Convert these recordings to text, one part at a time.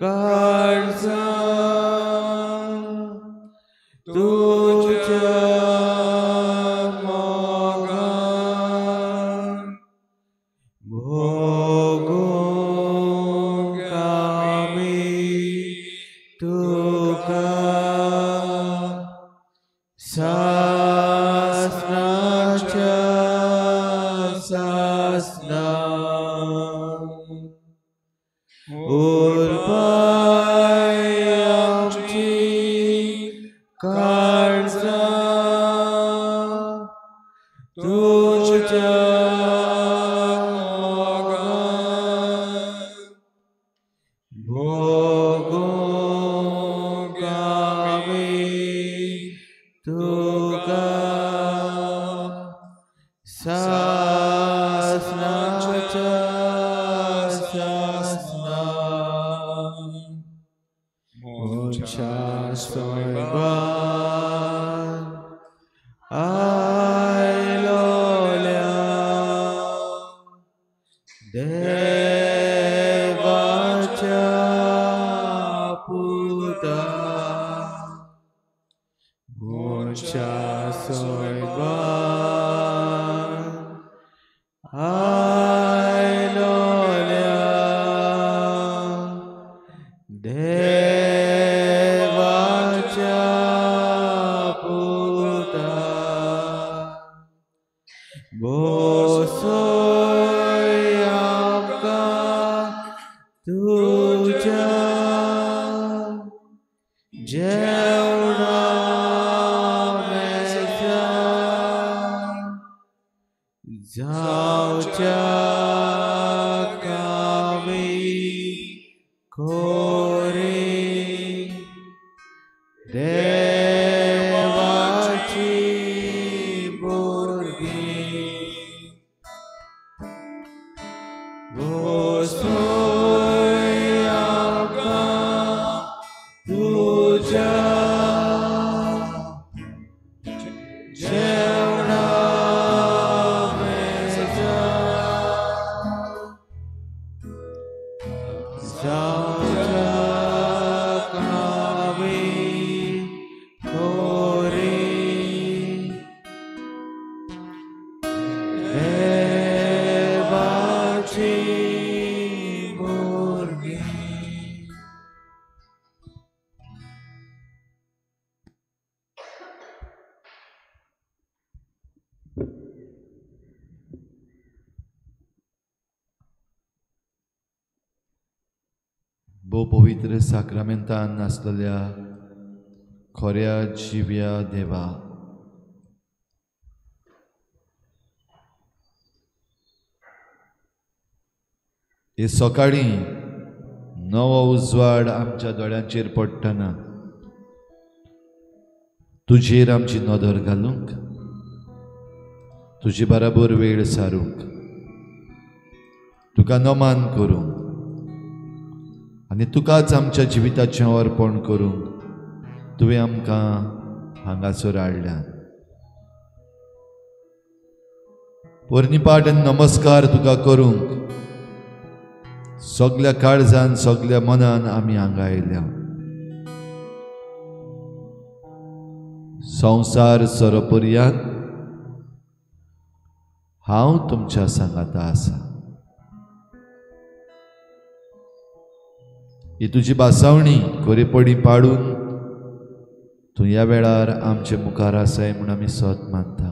काळजां तुज्या मोगान भोगूंक आमी तुका सासनाच्या सासना उर्बाय आमची काळजां तुज्या मोगान भोगूंक आमी तुका सासनाच्या सासना मनशा सोयबान आयलोल्या देवाच्या पुता मनशा सोयबान आयलोल्या देवाच्या पुता बसय आमकां तुज्या जेवणा मेजार जावच्या आमी खोरी देवाची भुरगीं बसय आमकां तुज्या जेवणा मेजार जावच्या आमी खोरी देवाची भुरगीं. भोव पवित्र साक्रामेंतान आसलेल्या खऱ्या जिव्या देवा, हे सकाळीं नवो उजवाड आमच्या दोळ्यांचेर पडटना तुजेर आमची नदर घालूंक, तुजे बराबर वेळ सारूंक, तुका नमान करूंक आनी तुकाच आमच्या जिविताचें अर्पण करूंक तुवें आमकां हांगासर हाडल्या. पोरणीपाठ आनी नमस्कार तुका करूंक सगल्या काळजान सगल्या मनान आमी हांगा आयल्या. संवसार सरपर्यांत हांव तुमच्या सांगाता आसा. ही तुजी भासावणी खरेपणी पाडून तूं ह्या वेळार आमचे मुखार आसाय म्हूण आमी सत मानता.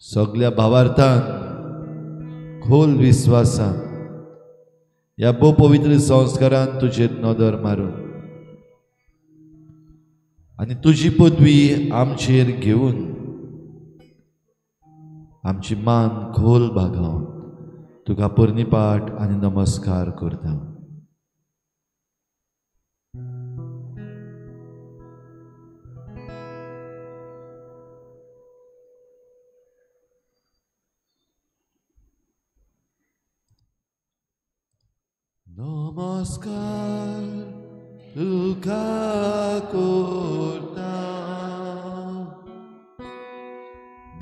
सगल्या भावार्थान खोल विस्वासान ह्या भोव पवित्र संस्कारान तुजेर नदर मारून आनी तुजी पदवी आमचेर घेवन आमची मान खोल बागावन तुका पोरणीपाठ आनी नमस्कार करता. नमस्कार तुका करता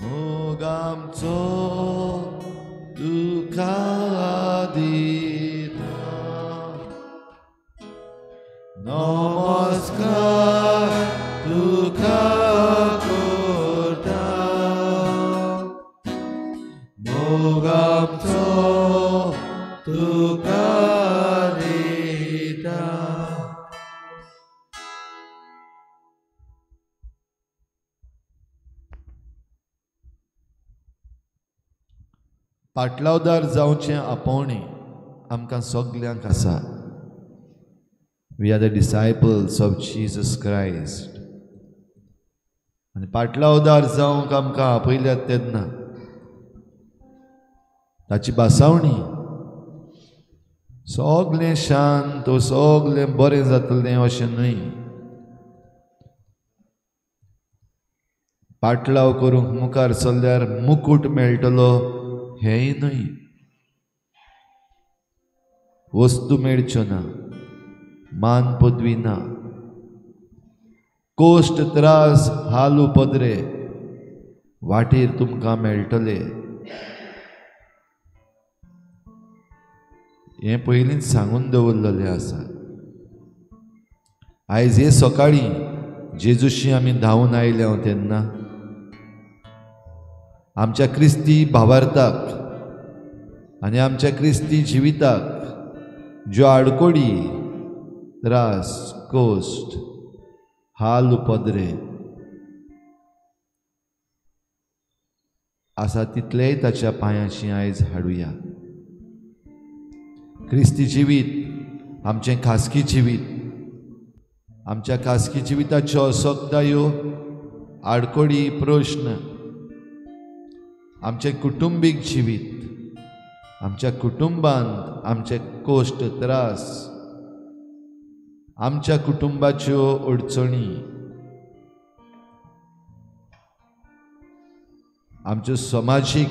मोग आमचो तुका दिता. नमस्कार तुका करता, मोग आमचो तुका दिता. पाटलावदार जावचें आपोवणें आमकां सगल्यांक आसा. We are the disciples of Jesus Christ. आनी पाटलावदार जावंक आमकां आपयल्यात तेन्ना ताची भासावणी सगलें शांत सगलें बरें जातलें अशें न्हय. पाटलाव करूंक मुखार सरल्यार मुकूट मेळटलो हेंय न्हय, वस्तू मेळच्यो ना, मान पदवी ना, कोश्ट त्रास हाल उपद्रे वाटेर तुमकां मेळटले हें पयलींच सांगून दवरलेलें आसा. आयज हे सकाळीं जेजूशी आमी धांवून आयल्या तेन्ना आमच्या क्रिस्ती भावार्थाक आनी आमच्या क्रिस्ती जिविताक ज्यो आडकोडी त्रास कोश्ट हाल उपद्रे आसा तितलेय ताच्या पांयांशी आयज हाडुया. क्रिस्ती जिवीत आमचें खासगी जिवीत, आमच्या खासगी जिविताच्यो असक्तायो आडकोडी प्रश्न, आमचें कुटुंबीक जिवीत, आमच्या कुटुंबांत आमचे कोश्ट त्रास, आमच्या कुटुंबाच्यो अडचणी, आमच्यो समाजीक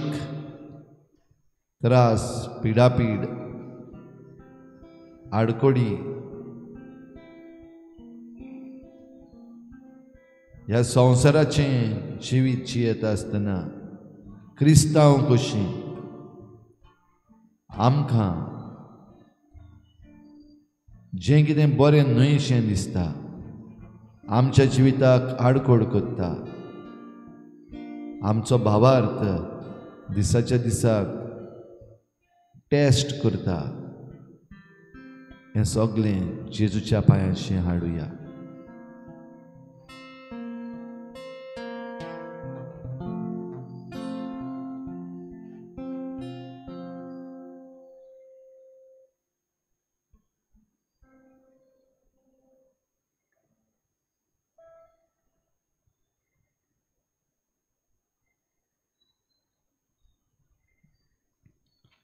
त्रास पिडापीड आडकोडी ह्या संवसाराचें जिवीत जियेता आसतना क्रिस्तांव कशी आमकां जें कितें बरें न्हय शें दिसता आमच्या जिविताक आडकोड करता, आमचो भावार्थ दिसाच्या दिसाक टेस्ट करता, हें सगळें जेजूच्या पांयांशी हाडुया.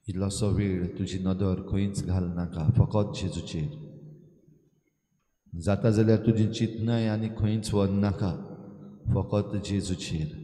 इल्लोसो वेळ तुजी नदर खंयच घालनाका, फकत जेजूचेर. जाता जाल्यार तुजी चिंतनाय आनी खंयच व्हरनाका, फकत जेजूचेर.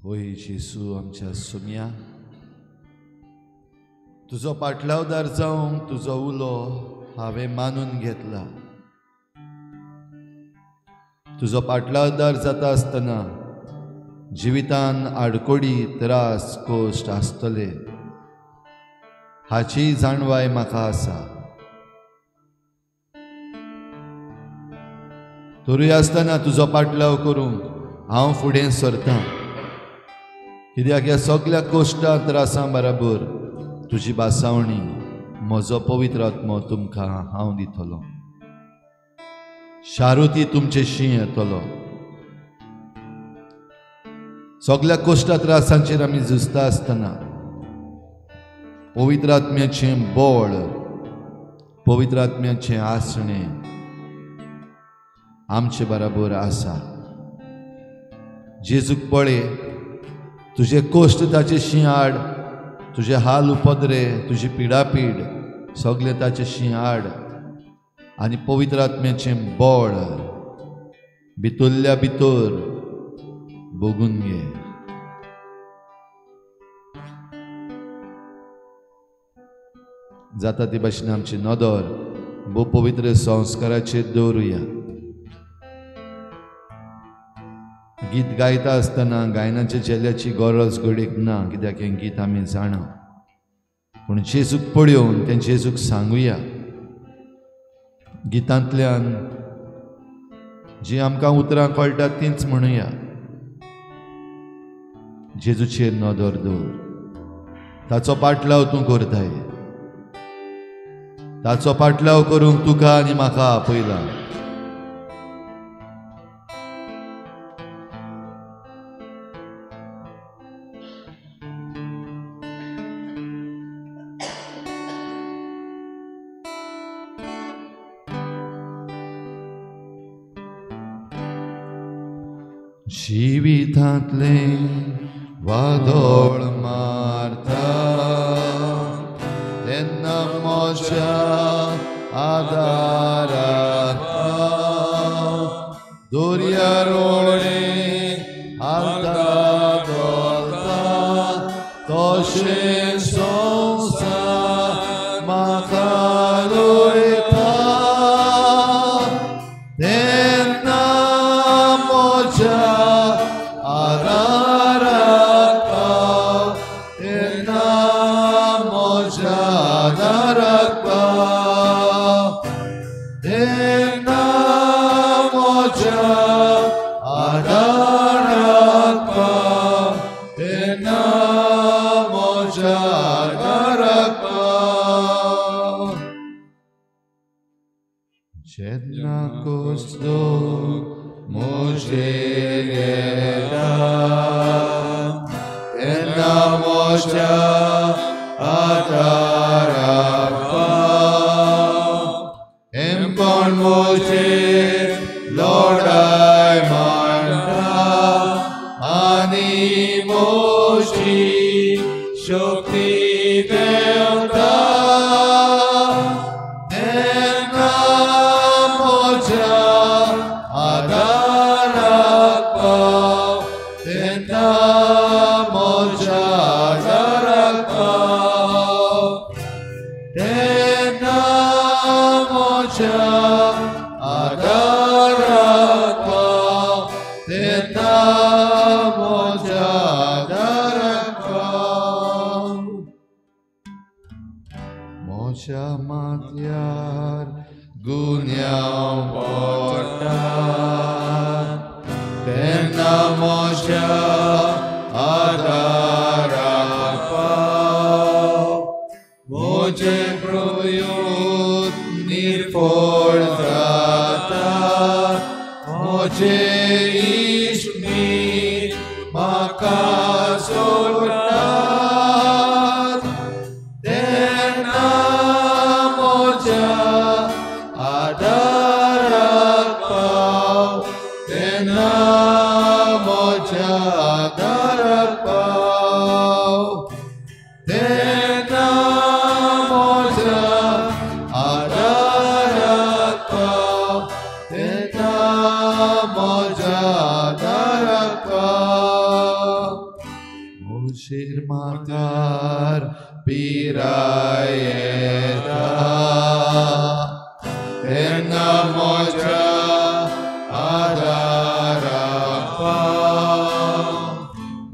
होय जेजू आमच्या सोम्या, तुजो पाटलावदार जावंक तुजो उलो हांवें मानून घेतला. तुजो पाटलावदार जाता आसतना जिवितान आडकोडी, त्रास, कश्ट आसतले हाची जाणवाय म्हाका आसा. तरूय आसतना तुजो पाटलाव करूंक हांव फुडें सरतां, कित्याक ह्या सगल्या कश्टां त्रासां बराबर तुजी बासावणी, म्हजो पवित्र आत्मो तुमकां हांव दितलो. शारुती तुमचे शी येतलो. सगल्या कश्टां त्रासांचेर आमी झुजता आसतना पवित्र आत्म्याचें बळ, पवित्र आत्म्याचें आसणें आमचे बराबर आसा. जेजूक पळय, तुजे कश्ट ताचे शी हाड, तुजे हाल उपद्रे, तुजी पिडापीड सगळें ताचे शी हाड आनी पवित्र आत्म्याचें बळ भितरल्या भितर बगून घे. जाता ते भाशेन आमची नदर भोव पवित्र संस्काराचेर दवरुया. गीत गायता आसतना गायनाच्या झेल्याची गरज घडयेक ना, कित्याक हें गीत आमी जाणा. पूण जेजूक पळोवन तें जेजूक सांगुया. गितांतल्यान जी आमकां उतरां कळटात तींच म्हणुया. जेजूचेर नदर दवर, ताचो पाटलाव तूं करताय, ताचो पाटलाव करूंक तुका आनी म्हाका आपयला. जिवितांतलें वादळ मारता तेन्ना म्हज्या आदाराक दर्या रोडे हालता धोलता तशें संवसार म्हाका रोयता तेन्ना म्हज्या जेन्ना कोसलो म्हजेर येता तेन्ना म्हज्या आदाराक हेमकोण म्हजेर लढाय मांडटा आनी म्हजी शक्ती देंवता तेन्ना म्हज्या आदाराक पाव तेन्ना म्हज्या आदाराक पाव तेन्ना म्हज्या आदाराक पाव तेन्ना म्हज्या आदाराक पाव. म्हज्या माथ्यार गुन्यांव पडटा तेन्ना म्हज्या आदाराक पाव म्हजें प्रयुत निर्फळ जाता म्हजें इश्मीत म्हाका सोडटात तेन्ना म्हज्या आदाराक पाव तेन्ना म्हज्या आदाराक पाव तेन्ना म्हज्या आदाराक पाव तेन्ना म्हज्या आदाराक पाव. तुजेर माथ्यार पिराय येता तेन्ना म्हज्या आदाराक पाव.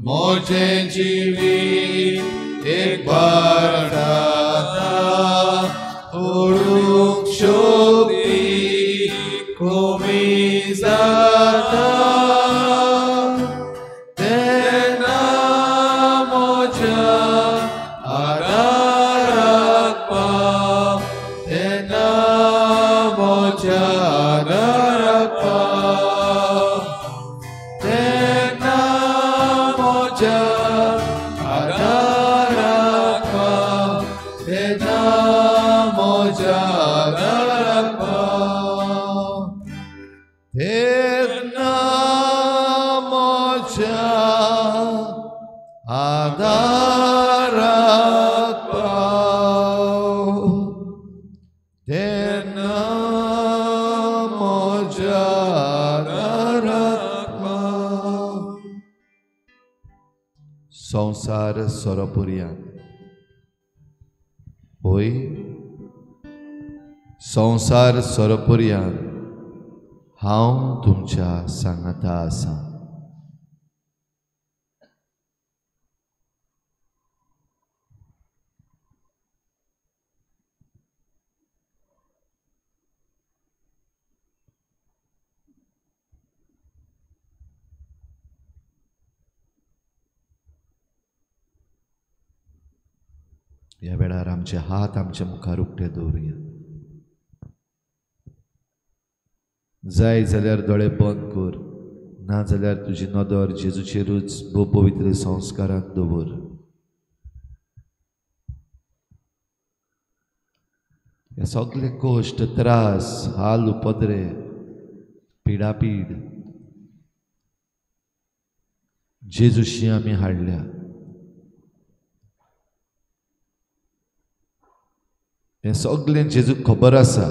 म्हजें जिवीत एक भार जाता, उडूंक शक्ती कमी जाता. तेन्ना म्हज्या आदाराक पाव, तेन्ना म्हज्या आदाराक पाव, तेन्ना म्हज्या आदाराक पाव, तेन्ना म्हज्या आदाराक पाव, तेन्ना म्हज्या आदाराक पाव, तेन्ना म्हज्या आदाराक पाव. संवसार सोरोपुरयान होय, संवसार सोरोपुरयान हांव तुमच्या सांगाता आसा. ह्या वेळार आमचे हात आमच्या मुखार उक्ते दवरुया. जाय जाल्यार दोळे बंद कर, ना जाल्यार तुजी नदर जेजूचेरूच भोव पवित्र संस्कारांत दवर. हे सगळे कश्ट, त्रास, हाल, उपद्रे, पिडापीड जेजूशी आमी हाडल्या. हें सगळें जेजूक खबर आसा.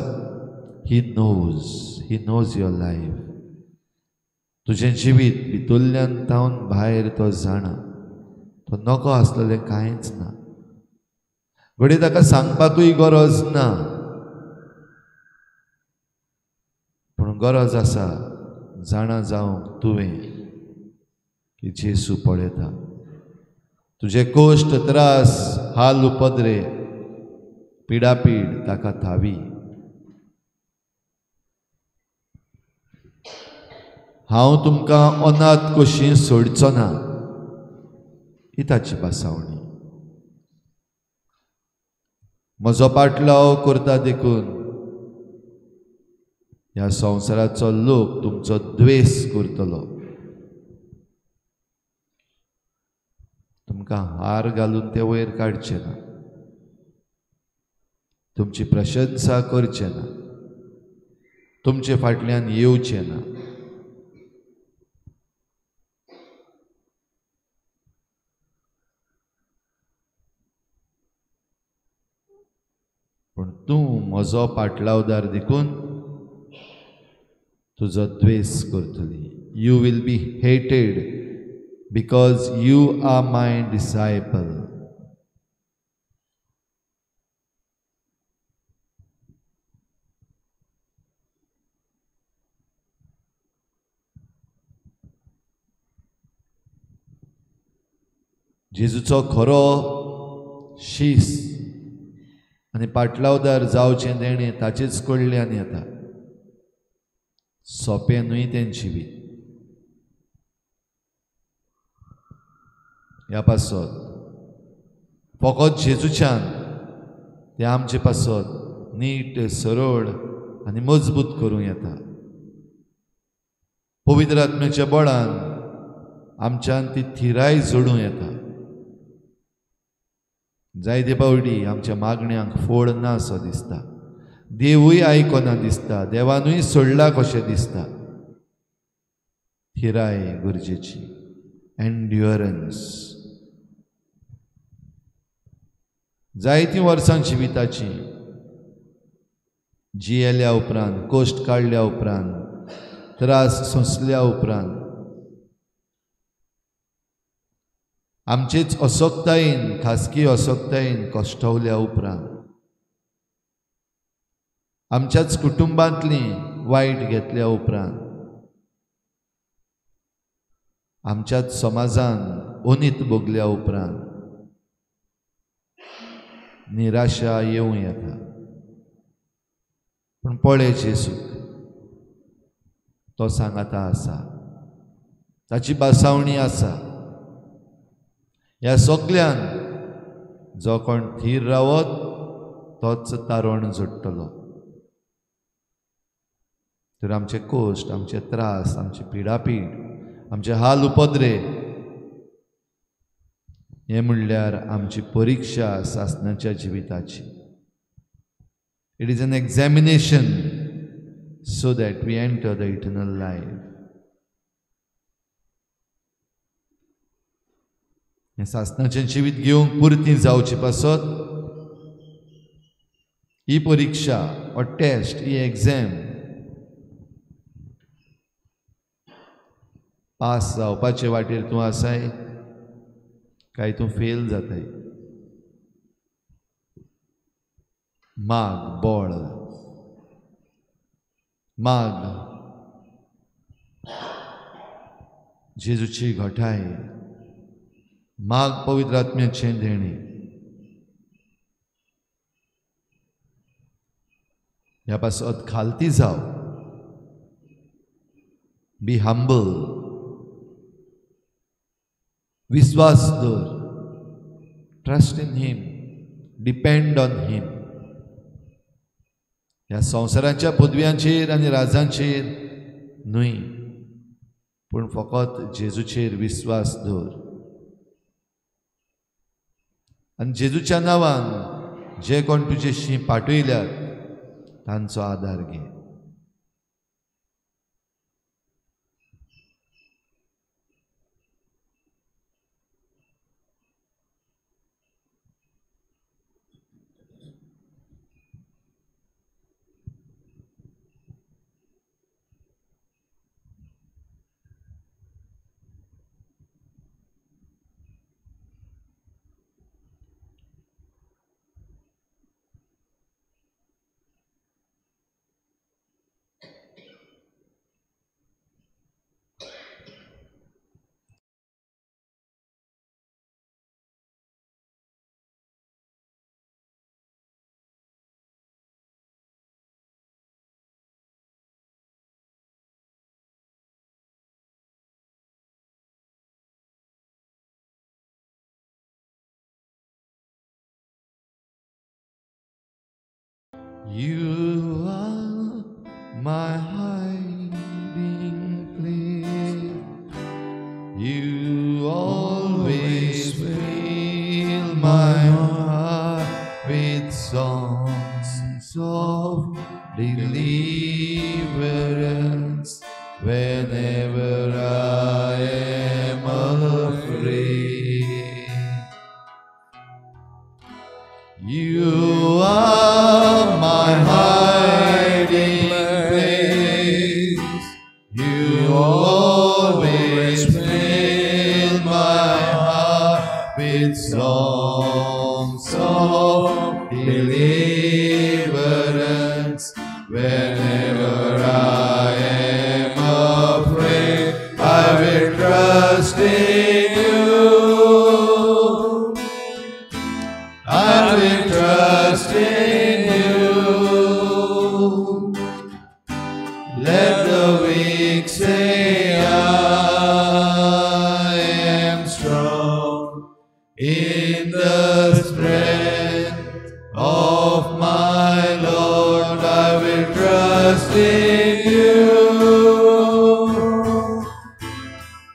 He knows, he knows your life. तुजें जिवीत भितरल्यान तावन भायर तो जाणा. तो नको आसलेलें कांयच ना. घडये ताका सांगपाकूय गरज ना, पूण गरज आसा जाणा जावंक तुवें की जेजू पळयता तुजे कश्ट, त्रास, हाल, उपद्रे, पिडापीड ताका थावी. हांव तुमकां अनाथ कशी सोडचो ना, ही ताची भासावणी. म्हजो पाटलाव करता देखून ह्या संवसाराचो लोक तुमचो द्वेस करतलो, तुमकां हार घालून ते वयर काडचे ना, तुमची प्रशंसा करचे ना, तुमचे फाटल्यान येवचे ना. पूण तूं म्हजो पाटलावदार देखून तुजो द्वेस करतली. You will be hated because you are my disciple. जेजूचो खरो शीस आनी पाटलावदार जावचें देणें ताचेच कडल्यान येता. सोंपें न्हय तें जिवीत. ह्या पासत फकत जेजूच्यान तें आमचे पासत नीट, सरळ आनी मजबूत करूं येता. पवित्र आत्म्याच्या बळान आमच्यान ती थिराय जोडूं येता. जायते पावटी आमच्या मागण्यांक फोड ना असो दिसता, देवूय आयकना दिसता, देवानूय सोडला कशें दिसता. थिराय गरजेची, एन्ड्युरन्स. जायतीं वर्सां जिविताची जियेल्या उपरांत, कश्ट काडल्या उपरांत, त्रास सोंसल्या उपरांत आमचेच असक्तायेन, खासगी असक्तायेन कश्टवल्या उपरांत, आमच्याच कुटुंबांतली वायट घेतल्या उपरांत, आमच्याच समाजान ओनीत भोगल्या उपरांत निराशा येवं येता. पूण पळय जेजूक, तो सांगाता आसा, ताची बासावणी आसा. ह्या सगल्यान जो कोण थीर रावत तोच तारण जोडटलो. तर आमचे कश्ट, आमचे त्रास, आमची पिडापीड, आमचे हाल उपद्रे हें म्हणल्यार आमची परिक्षा सासणाच्या जिविताची. It is an examination so that we enter the eternal life. हें सासणाचें जिवीत घेवंक पुरती जावचे पासत ही परिक्षा हो टेस्ट, ही एग्झाम पास जावपाचे वाटेर तूं आसाय काय तूं फेल जाताय. माग बळ, माग जेजूची घटाय, माग पवित्र आत्म्याचें देणें. ह्या पासत खालती जाव, बी हंबल, विश्वास दवर, trust in him, depend on him. ह्या संवसाराच्या पदव्यांचेर आनी राजांचेर न्हय, पूण फकत जेजूचेर विश्वास दवर आनी जेजूच्या नांवान जे कोण तुजेशी पाठयल्यात तांचो आदार घे. You are my hiding place. You always fill my heart with songs of deliverance whenever I am afraid. You are my hiding place. You always fill my heart with songs of deliverance. Whenever I am afraid, I will trust in you. I will trust in you. Let the weak say I am strong in the strength of my Lord. I will trust in you.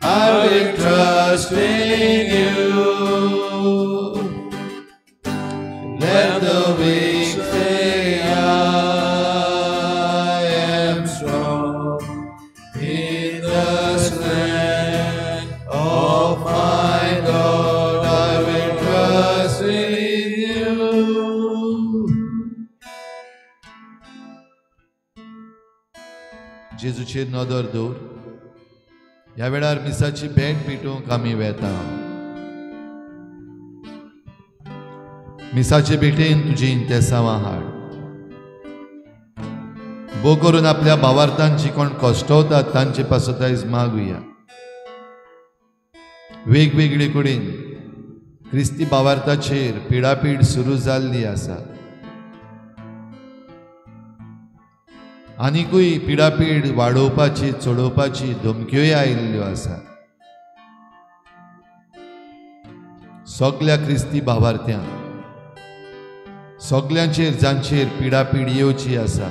I will trust in you. Let the weak say I am strong in the strength of my Lord. I will trust in you. जेजूचेर नदर दवर. ह्या वेळार मिसाची भेट भेटूंक आमी वेता. मिसाचे भेटेन तुजी इंतेसांवां हाड. भो करून आपल्या भावार्थांची कोण कश्टवतात तांचे पासत आयज मागुया. वेगवेगळे कडेन क्रिस्ती भावार्थाचेर पिडापीड सुरू जाल्ली आसा. आनिकूय पिडापीड वाडोवपाची चडोवपाची धमक्योय आयिल्ल्यो आसा. सगल्या क्रिस्ती भावार्थ्यांक, सगल्यांचेर जांचेर पिडापीड येवची आसा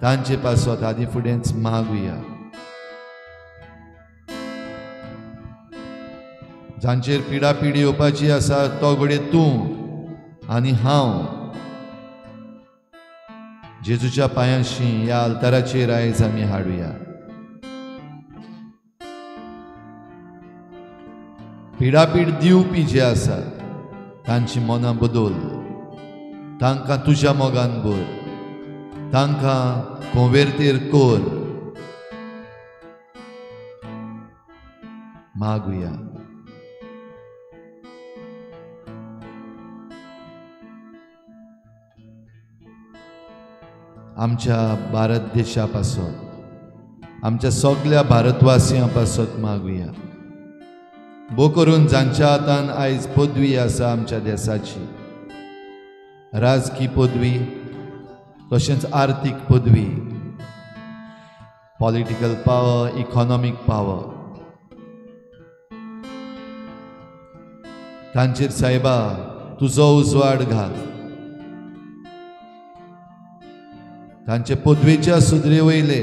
तांचे पासत आदी फुडेंच मागुया. जांचेर पिडापीड येवपाची आसा तो घडये तूं आनी हांव जेजूच्या पांयांशी ह्या आल्ताराचेर आयज आमी हाडुया. पिडापीड दिवपी जे आसात तांची मनां बदल, तांकां तुज्या मोगान भर, तांकां कोवेरतेर कर. मागुया. आमच्या भारत देशा पासत, आमच्या सगल्या भारतवासियां पासत मागुया. भो करून जांच्या हातान आयज पदवी आसा आमच्या देशाची, राजकी पदवी तशेंच आर्थीक पदवी, पॉलिटिकल पावर, इकॉनॉमीक पावर, तांचेर सायबा तुजो उजवाड घाल. तांचे पदवेच्या सुदरे वयले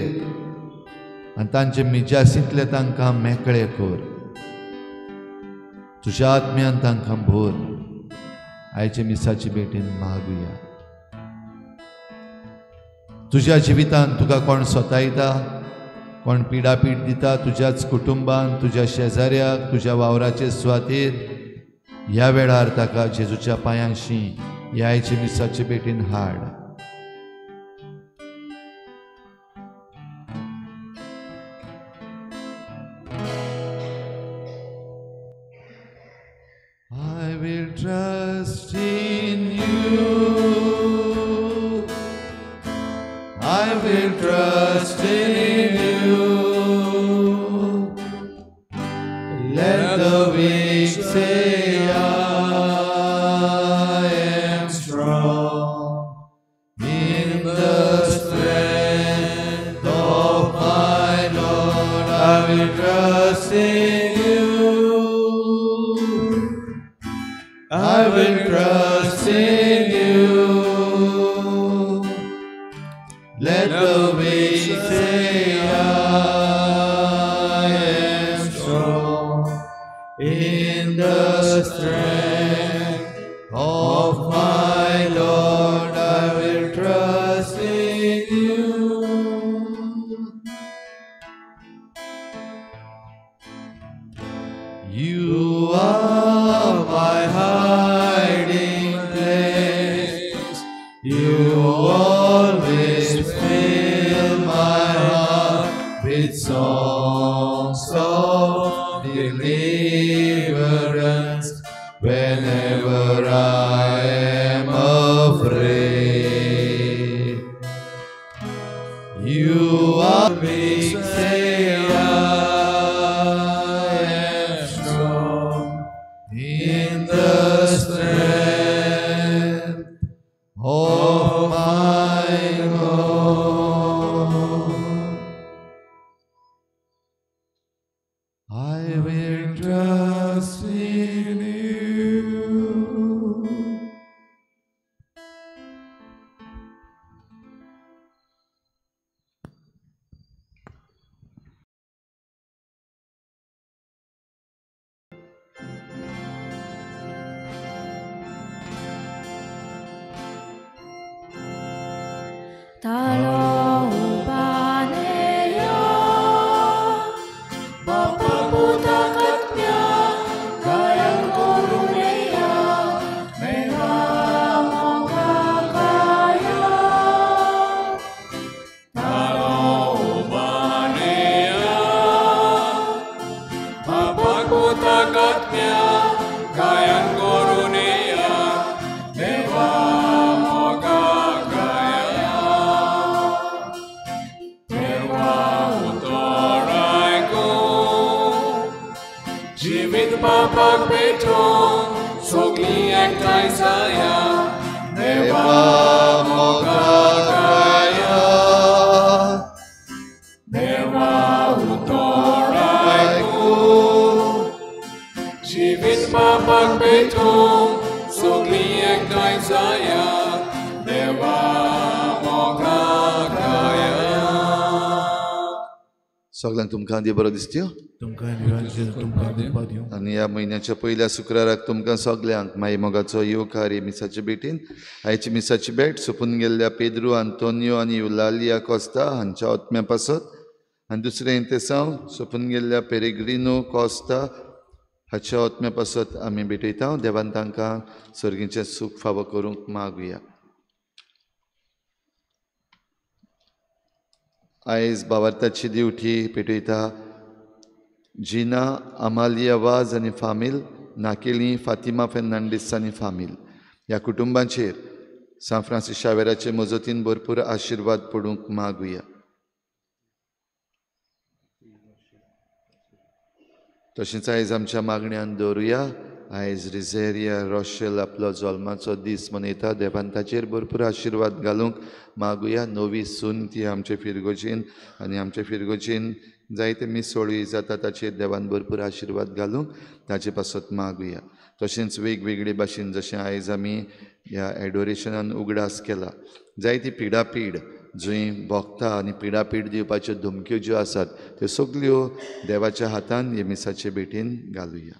आनी तांचे मिजासींतले तांकां मेकळे कर. तुज्या आत्म्यान तांकां भर. आयचे मिसाचे भेटेन मागुया. तुज्या जिवितान तुका कोण सतायता, कोण पिडापीड दिता, तुज्याच कुटुंबान, तुज्या शेजाऱ्याक, तुज्या वावराचे सुवातेर, ह्या वेळार ताका जेजूच्या पांयांशी ह्या आयचे मिसाचे भेटेन हाड. I will trust in you. I will trust in you. Let the weak say I am strong in the strength of my Lord. I will trust in you. I will trust in you. Let the weak say I am strong in the strength of my Lord. I will trust in you. You are my hiding place. You always fill my heart with songs of deliverance whenever I am afraid. You are big, say I am strong in the strength of my Lord. I will trust in you. Mapagputakatnya, kayang korunia, जिवीत बापाक पेटोवंक सगळीं एकठांय जाया देवा मोगाक आया देवा उतर आयकूं जिवीत बापाक पेटोवंक सगळीं एकठांय जाया देवा मोगाक आया. सगळ्यांक तुमकां देव बरो दिसत्यो. आनी ह्या म्हयन्याच्या पयल्या शुक्राराक तुमकां सगल्यांक माई मोगाचो येवकार हे मिसाचे भेटीन. आयची मिसाची भेट सोंपून गेल्ल्या पेद्रू आंतोनियो आनी युलालिया कोस्ता हांच्या आत्म्या पासत आनी दुसरें इंतेसांव सोंपून गेल्ल्या पेरेग्रिनो कोस्ता हाच्या आत्म्या पासत आमी भेटयता. देवान तांकां सर्गीचें सूख फावो करूंक मागुया. आयज बावार्थाची दिवटी पेटयता जिना अमालिया वाज आनी फामील, नाकेली फातिमा फेर्नांडीस आनी फामील. ह्या कुटुंबांचेर सांत फ्रांसीस शावेराचे मजतीन भरपूर आशिर्वाद पडूंक मागुया. तशेंच आयज आमच्या मागण्यान दवरुया. आयज रिझेरिया रोशेल आपलो जल्माचो दीस मनयता. देवान ताचेर भरपूर आशिर्वाद घालूंक मागुया. नवी सून ती आमचे फिरगोजेन आनी आमचे फिरगोजेन जायते मिसोळी जाता ताचेर देवान भरपूर आशिर्वाद घालूंक ताचे पासत मागुया. तशेंच वेगवेगळे भाशेन जशें आयज आमी ह्या एडोरेशनान उगडास केला, जायती पिडापीड जंय भोगता आनी पिडापीड दिवपाच्यो धमक्यो ज्यो आसात त्यो सगल्यो देवाच्या हातान हे मिसाचे भेटीन घालुया.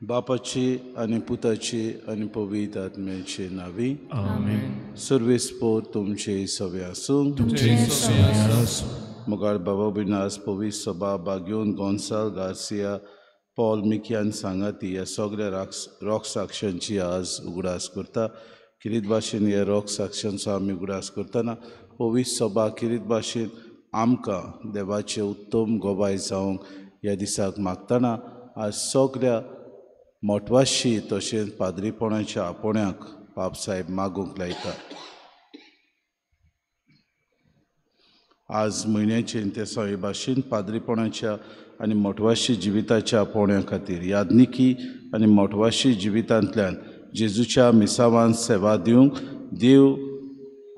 बापाची आनी पुताची आनी पवित्र आत्म्याचे नांवी आमेन. सर्वेस्पोर तुमचे सवे आसूं. मुखार बाबा बिनास पवित्र सभा बाग्योन गोन्साल गार्सिया पॉल मिकियान सांगाती ह्या सगळ्या रॉक साक्षांची आज उगडास करता. किरीत भाशेन ह्या रॉक साक्षांचो आमी उगडास करतना पवित्र सभा किरीत भाशेन आमकां देवाचे उत्तम गोबाय जावंक ह्या दिसाक मागतना आज सगळ्या मोटवाशी तशेंच पाद्रीपणाच्या आपोवण्याक बापसाहेब मागूंक लायता. आज म्हयन्याचे इंतेसांव भाशेन पाद्रीपणाच्या आनी मोटवाशी जिविताच्या आपोवण्या खातीर यादनिकी आनी मोटवाशी जिवितांतल्यान जेजूच्या मिसावान सेवा दिवंक देव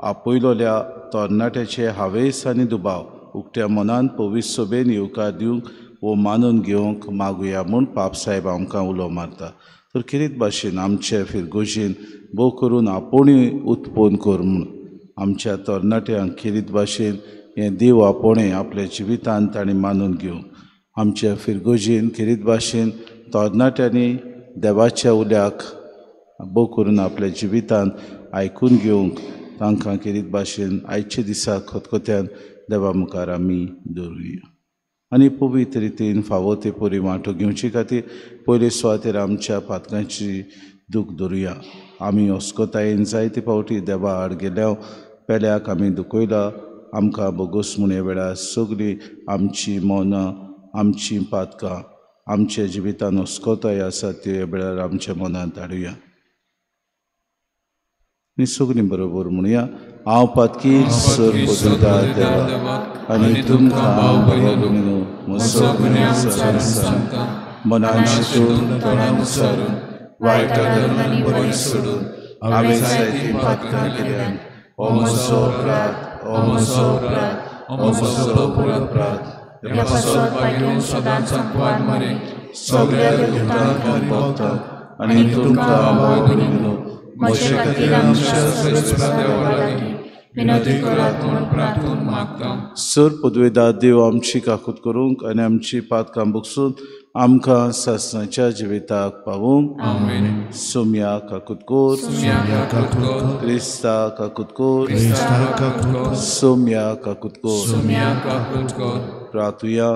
आपयलोल्या तरणाट्याचे हावेस आनी दुबाव उक्त्या मनान पवित्र सभेन येवकार दिवंक वो मानून घेवंक मागुया म्हूण पापसाहेब आमकां उलो मारता. तर खेरीत भाशेन आमचे फिरगोजेन भोव करून आपोवणें उत्पन्न कर म्हूण आमच्या तरणाट्यांक खेरीत भाशेन हें देव आपोवणें आपल्या जिवितांत तांणी मानून घेवंक आमच्या फिरगोजेन खेरीत भाशेन तरणाट्यांनी देवाच्या उल्याक भोव करून आपल्या जिवितांत आयकून घेवंक तांकां खेरीत भाशेन आयच्या दिसा खतखत्यान देवा मुखार आमी दवरुया. आनी पवित्र रितीन फावो ते परी वांटो घेवचे खातीर पयले सुवातेर आमच्या पातकांची दूख धरुया. आमी अस्कतायेन जायते फावटी देवा आड गेल्या पेल्याक आमी दुखयला. आमकां बोगोस म्हूण ह्या वेळार सगळीं आमची मनां आमचीं पातकां आमच्या जिवितान अस्कताय आसा त्यो ह्या वेळार आमच्या मनांत हाडुया. आनी सगळीं बरोबर म्हणुया, हांव पातकी सर पदुदार देवा आनी तुमकां भाव भयणीनो म्हजो गुन्यांव सांगता. मनान चिंतून तोंडान उच्चारून वायट करणांनी बरें सोडून हांवें जायतीं पातकां केल्यात. हो म्हजो अपराध, हो म्हजो अपराध, हो म्हजो व्हड अपराध. ह्या पासत भाग्योन सदांच सांकवार मरे सगळ्या दुतांक आनी भक्तांक आनी तुमकां भाव भयणीनो म्हजे खातीर आमच्या सर्वेस्परा देवा लागीं विनंती करात म्हूण प्रार्थून मागता. सर पदवेदार देव आमची काकूत करूंक आनी आमची पातकां बगसून आमकां सासणाच्या जिविताक पावूंक। आमेन। सोम्या काकुतकोर, क्रिस्ता काकुतकोर, सोम्या काकुतकोर। प्रातुया।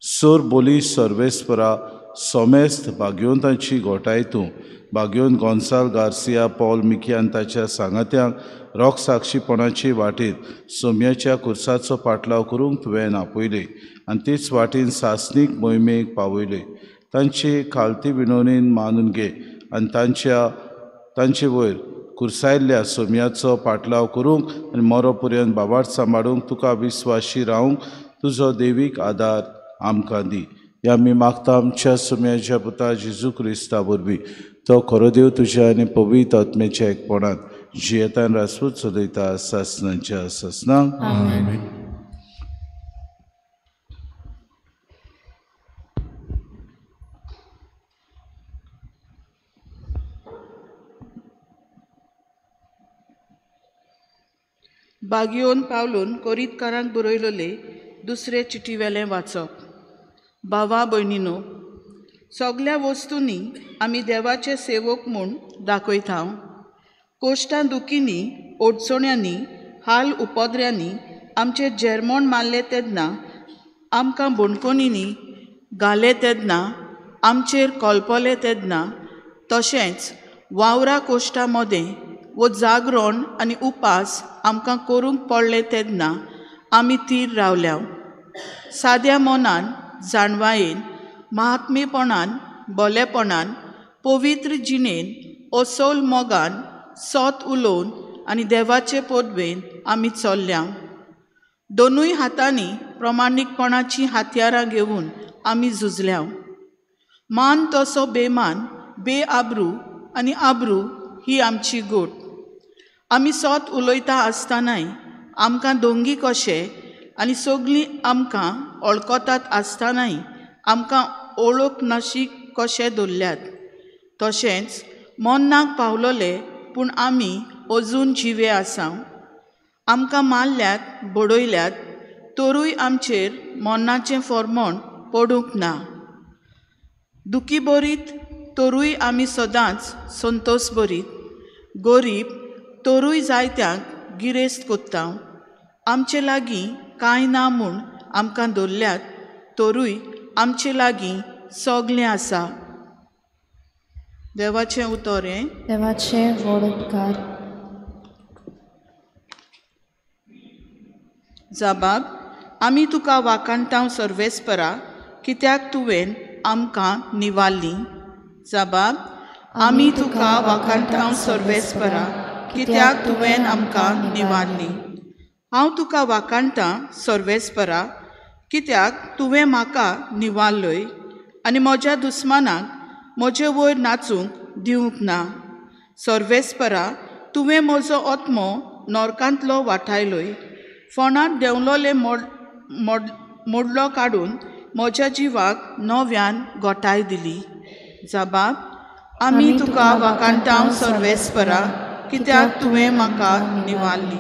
सोर बोली सर्वेस्परा सोमेस्त भाग्यवंतांची घोटाय तूं भाग्यवंत गोन्साल गार्सिया पॉल मिकी आनी ताच्या सांगात्यांक रोख साक्षीपणाची वाटेत सोम्याच्या कुर्साचो पाटलाव करूंक तुवें आपयले आनी तेच वाटेन सासणीक मोहिमेक पावयले। तांची खालती विनवणीन मानून घे आनी तांचे वयर कुर्सायल्ल्या सोम्याचो पाटलाव करूंक आनी मरो पर्यंत बाबाट सांबाळूंक तुका विस्वाशी रावंक तुजो देवीक आदार आमकां दी। ह्या आमी मागता आमच्या सोम्याच्या पुता जेजू क्रिस्ता वरवीं, तो खरो देव तुज्या आनी पवित्र आत्म्याच्या एकपणांत जियेतान रासपूत चलयता सासणाच्या सासणाक। आमेन। बागियोन पावलून कोरीतकारांक बरयलोले दुसरे चिटीवेलें वाचप। भावा भयणीनो, सगल्या वस्तूंनी आमी देवाचे सेवक म्हूण दाखयता। कोश्टां दुखींनी, अडचण्यांनी, हाल उपद्र्यांनी आमचे जेरमोण मारले तेन्ना, आमकां बणकोणींनी घाले तेन्ना, आमचेर कोलपले तेन्ना, तशेंच वावरा कोश्टां मदें वो जागरण आनी उपास आमकां करूंक पडले तेन्ना आमी थीर रावल्या। साद्या मनान, जाणवायेन, महात्मेपणान, बोलेपणान, पवित्र जिणेन, असोल मोगान, सोत उलोवन आनी देवाचे पदवेन आमी चल्ल्या। दोनूय हातांनी प्रमाणीकपणाचीं हत्यारां घेवन आमी झुजल्या। मान तसो बेमान, बेआब्रू आनी आब्रू ही आमची गोट। आमी सोत उलयता आसतनाय आमकां दोंगी कशे आनी सगळीं आमकां वळखतात आसतनाय आमकां ओळख नाशी कशे दवरल्यात। तशेंच मन्नाक पावलोले पूण आमी अजून जिवे आसा। आमकां मारल्यात, बडयल्यात, तरूय आमचेर मन्नाचें फॉर्मोण पडूंक ना। दुखी बरीत तरूय आमी सदांच संतोष बरीत, गरीब तरूय जायत्यांक गिरेस्त कोत्ता। आमचे लागीं कांय ना म्हूण आमकां दवरल्यात, तरूय आमचे लागीं सगळें आसा। देवाचें उतर हें। देवाचें व्हड उपकार। जबाब, आमी तुका वाखाणटांव सर्वेस्परा, कित्याक तुवें आमकां निवारली। जबाब, आमी तुका वाखाणटांव सर्वेस्परा, कित्याक तुवें आमकां निवारली। हांव तुका वाखाणटां सर्वेस्परा, कित्याक तुवें म्हाका निवारलय आनी म्हज्या दुस्मानाक म्हजे वयर नाचूंक दिवंक ना। सर्वेस्परा, तुवें म्हजो आत्मो नरकांतलो वाटायलोय, फोंडांत देंवलोले मोडलो काडून म्हज्या जिवाक नव्यान गोठाय दिली। जबाब, आमी तुका वाखाणटांव सर्वेस्परा, कित्याक तुवें म्हाका निवारली।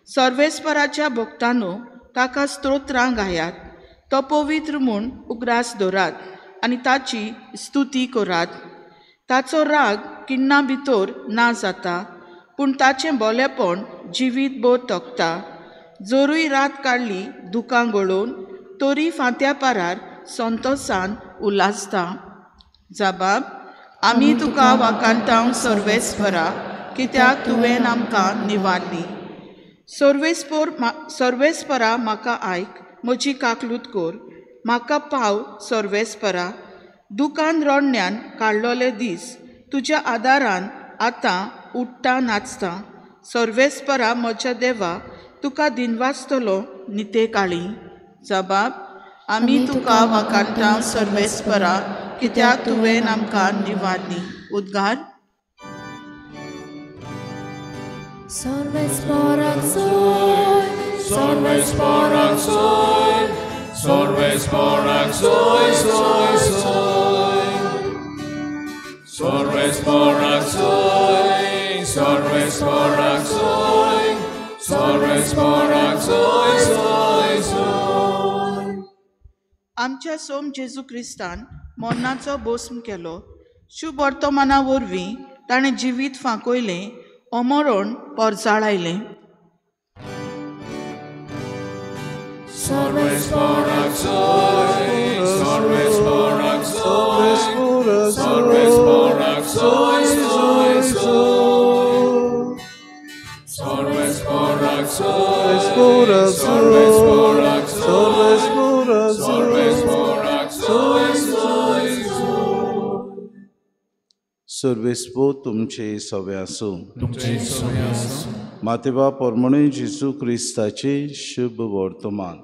सर्वेस्पराच्या भक्तांनो, ताका स्तोत्रां गायात, तो पवित्र म्हूण उगडास दवरात आनी ताची स्तुती करात। ताचो राग किण्णा भितर ना जाता, पूण ताचें बोलेपण जिवीत भर तगता। जरूय रात काडली दुकां गळोवन, तरी फांत्या पारार संतोसान उल्हासता। जबाब, आमी तुका वाखाणटांव सर्वेस्परा, कित्याक तुवें आमकां निवारली। सर्वेस्परा म्हाका आयक, म्हजी काकलूत कर, म्हाका पाव सर्वेस्परा। दुकान रडण्यान काडलोले दीस तुज्या आदारान आतां उठ्ठा नाचता। सर्वेस्परा म्हज्या देवा, तुका दिनवासतलो निते काळी। जबाब, आमी तुका वाखाणटांव सर्वेस्परा, कित्याक तुवें आमकां निवारली। उद्गार। Sorvesporak soy, sorvesporak soy, sorvesporak soy, soy, soy. Sorvesporak soy, sorvesporak soy, sorvesporak soy, soy, soy. आमच्या सोम जेजू क्रिस्तान मरणाचो भस्म केलो. शुभ वर्तमाना वरवीं ताणें जिवीत फांकयलें, अमरण परजाळायलें. सर्वेस्पो तुमचे सवे आसूं. मातेबा परमणे जेजू क्रिस्ताचे शुभ वर्तमान.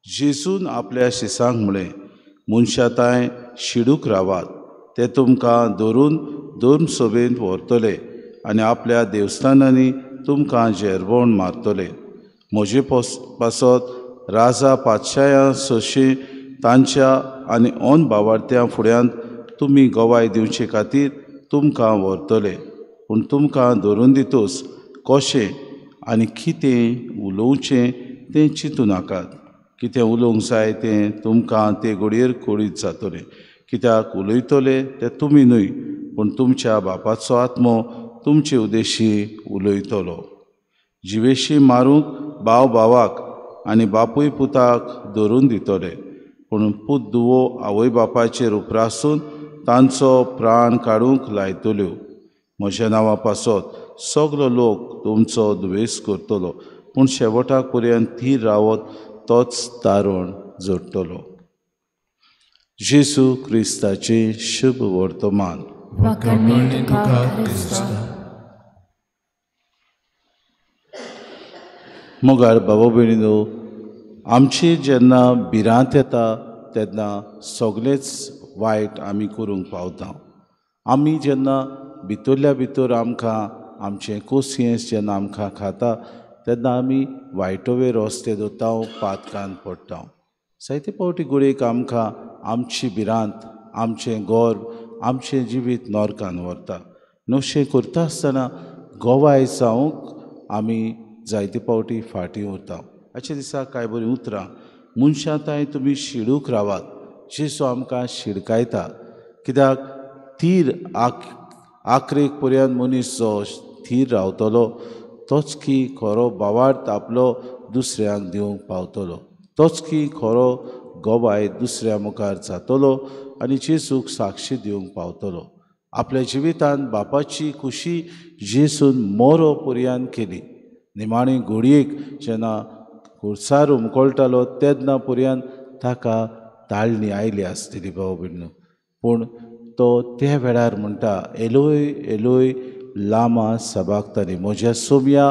जेजून आपल्या शिसांक म्हळें, मनशाताय शिडूक रावात, ते तुमकां धरून धर्मसभेंत व्हरतले आनी आपल्या देवस्थानांनी तुमकां जेरवण मारतले. म्हजे पासत राजा पातशाया सशी तांच्या आनी ऑन बावार्थ्यां फुड्यांत तुमी गवाय दिवचे खातीर तुमकां व्हरतले. पूण तुमकां धरून दितोच कशें आनी कितें उलोवचें तें चिंतू नाकात. कितें उलोवंक जाय तें तुमकां ते घडयेर कळीत जातलें. कित्याक उलयतले तें तुमी न्हय, पूण तुमच्या बापाचो आत्मो तुमचे उद्देशी उलयतलो. जिवेशी मारूंक भाव भावाक आनी बापूय पुताक धरून दितले, पूण पूत दुवो आवय बापायचेर उप्रासून तांचो प्राण काडूंक लायतल्यो. म्हज्या नांवा पासत सगलो लोक तुमचो दुवेस करतलो, पूण शेवटाक पर्यंत थीर रावत तोच तारण जोडटलो. जेजू क्रिस्ताचें शुभ वर्तमान. मोगाळ बाबा भयणीनो, आमची जेन्ना भिरांत येता तेन्ना सगळेंच वायट आमी करूंक पावता. आमी जेन्ना भितरल्या भितर आमकां आमचें कोसियेंस जेन्ना आमकां खाता तेन्ना आमी वायटोवे रस्ते धरता, पातकान पडटा. जायते फावटी घडयेक आमकां आमची भिरांत, आमचें गर्व, आमचें जिवीत नरकान व्हरता. नशें करता आसतना गवाय जावंक आमी जायते फावटी फाटीं उरता. आयच्या दिसा कांय बरीं उतरां, मनशां तांय तुमी शिडूक रावात. जेजू आमकां शिडकायता, कित्याक थीर आखरेक पर्यंत मनीस जो थीर रावतलो तोच की खरो भावार्थ आपलो दुसऱ्यांक दिवंक पावतलो, तोच की खरो गवाय दुसऱ्या मुखार जातलो आनी जेजूक साक्षी दिवंक पावतलो. आपल्या जिवितांत बापाची खुशी जेजून मोरो पर्यंत केली. निमाणी घोडयेक जेन्ना खुर्सार उमकळटालो तेन्ना पर्यंत ताका ताळणी आयली आसतली भाव भयणीनो, पूण तो त्या वेळार म्हणटा, एलोय एलोय लामा सबागतानी, म्हज्या सोम्या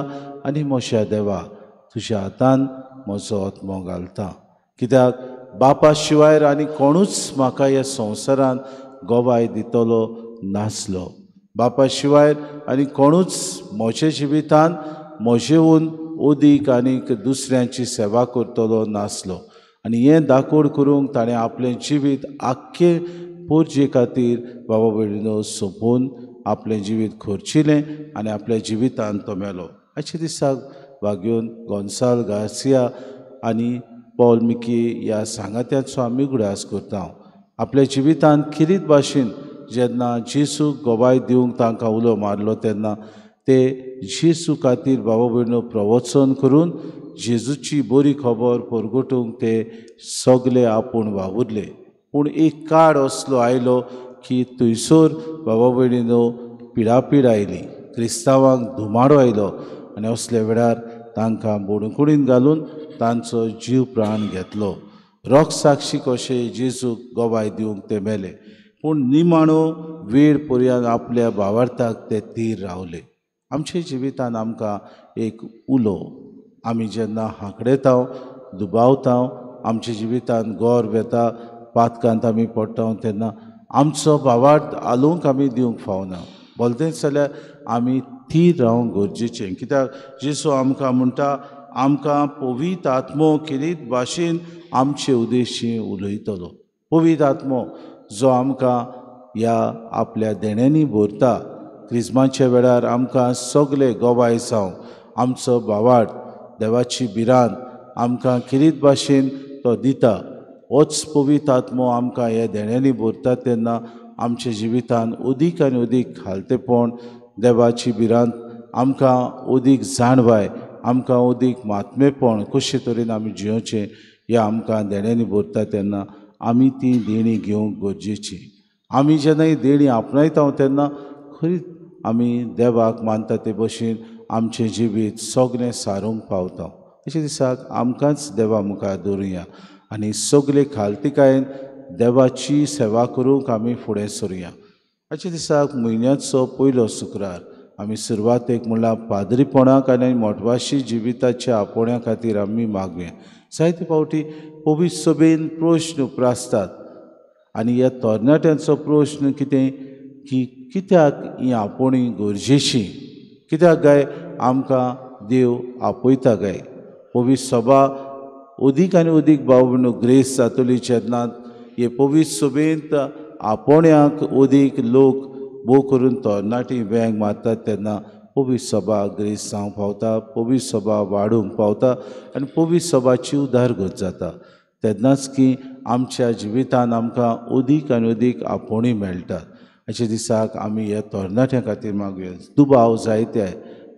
आनी म्हज्या देवा तुज्या हातान म्हजो आत्मो घालता. कित्याक बापा शिवाय आनी कोणूच म्हाका ह्या संवसारांत गवाय दितलो नासलो. बापा शिवाय आनी कोणूच म्हज्या जिवितांत म्हजेहून अदीक आनीक दुसऱ्यांची सेवा करतलो नासलो. आनी हें दाकोड करूंक ताणें आपलें जिवीत आख्खें पोरजे खातीर बाबा भयणीनो सोंपोवन आपलें जिवीत खर्चिलें आनी आपल्या जिवितान तो मेलो. आयच्या दिसाक वाग्योन गोन्साल गार्सिया आनी पॉल मिकी ह्या सांगात्याचो आमी उगडास करता. आपल्या जिवितान खेरीत भाशेन जेन्ना जेजूक गवाय दिवंक तांकां उलो मारलो तेन्ना ते जेजू खातीर बाबा भयणीनो प्रवचन करून जेजूची बरी खबर परगटूंक ते सगले आपूण वावुरले. पूण एक काळ असलो आयलो की थंयसर बाबा भयणीनो पिडापीड आयली, क्रिस्तांवांक धुमाडो आयलो आनी असल्या वेळार तांकां बोडकुडीन घालून तांचो जीव प्राण घेतलो. रोख साक्षी कशें जेजूक गवाय दिवंक ते मेले, पूण निमाणो वेळ पर्यंत आपल्या भावार्थाक ते थीर रावले. आमच्या जिवितान आमकां एक उलो, आमी जेन्ना हांकडेता, दुबावता, आमच्या जिवितान गर्व येता, पातकांत आमी पडटा तेन्ना आमचो भावार्थ आलोवंक आमी दिवंक फावना. बोलतेंच जाल्यार आमी थीर रावंक गरजेचें. कित्याक जेजू आमकां म्हणटा, आमकां पवित्र आत्मो खेरीत भाशेन आमचे उद्देशी उलयतलो. पवित्र आत्मो जो आमकां ह्या आपल्या देण्यांनी भरता, क्रिस्माच्या वेळार आमकां सगले गवाय जावं, आमचो भावार्थ, देवाची भिरांत, आमकां खेरीत भाशेन तो दिता. होच पवित्र आत्मो आमकां ह्या देण्यांनी भरता तेन्ना आमच्या जिवितान अदीक आनी अदीक खालतेपण, देवाची भिरांत, आमकां अदीक जाणवाय, आमकां अदीक मात्मेपण कशे तरेन आमी जियोवचें ह्या आमकां देण्यांनी भरता तेन्ना आमी ती देणी घेवंक गरजेची. आमी जेन्ना ही देणी आपणायता तेन्ना खरीच आमी देवाक मानता ते भशेन आमचें जिवीत सगळें सारूंक पावता. अशें दिसाक आमकांच देवा मुखार दवरुया आनी सगळे खालतिकायेन देवाची सेवा करूंक आमी फुडें सरुया. आजच्या दिसाक म्हयन्याचो पयलो शुक्रार आमी सुरवातेक म्हणल्यार पाद्रीपणाक आनी मोटवाशी जिविताच्या आपोवण्या खातीर आमी मागुया. जायते फावटी पवित्र सभेन प्रश्न उप्रासतात आनी ह्या तरणाट्यांचो प्रश्न कितें की कित्याक ही आपोवणी गरजेची, कित्याक काय आमकां देव आपयता काय. पवित्र सभा अदीक आनी अदीक भाव भयणो ग्रेस जातली जेन्ना हे पवित्र सभेंत आपोवण्याक अदीक लोक भोव करून तरणाटी वेंग मारतात तेन्ना पवित्र सभा ग्रेस जावंक पावता, पवित्र सभा वाडूंक पावता आनी पवित्र सभाची उदारगत जाता. तेन्नाच की आमच्या जिवितान आमकां अदीक आनी अदीक आपोवणी मेळटात. अशे दिसाक आमी ह्या तरणाट्यां खातीर मागुया. दुबाव जायते,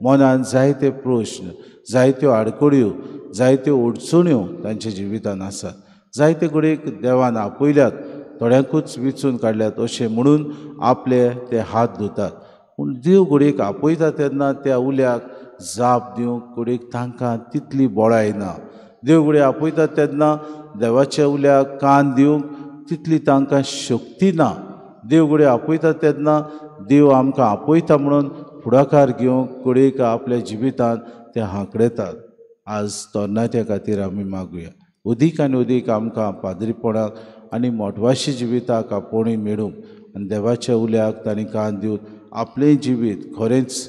मनान जायते प्रश्न, जायत्यो आडखळ्यो, जायत्यो अडचण्यो तांच्या जिवितान आसात. जायते घडयेक देवान आपयल्यात, थोड्यांकूच विचून काडल्यात अशें म्हणून आपले ते हात धुतात, पूण देव घडयेक आपयता तेन्ना त्या उल्याक जाप दिवंक घडयेक तांकां तितली बळाय ना. देव घडये आपयता तेन्ना देवाच्या उल्याक कान दिवंक तितली तांकां शक्ती ना. देव घडये आपयता तेन्ना देव आमकां आपयता म्हणून फुडाकार घेवंक घडयेक आपल्या जिवितांत ते हांकडेतात. आज तरणाट्या खातीर आमी मागुया अदीक आनी अदीक आमकां पाद्रीपणाक आनी मोटवाशी जिविताक आपोवणी मेळूंक आनी देवाच्या उल्याक तांणी कान दिवन आपलें जिवीत खरेंच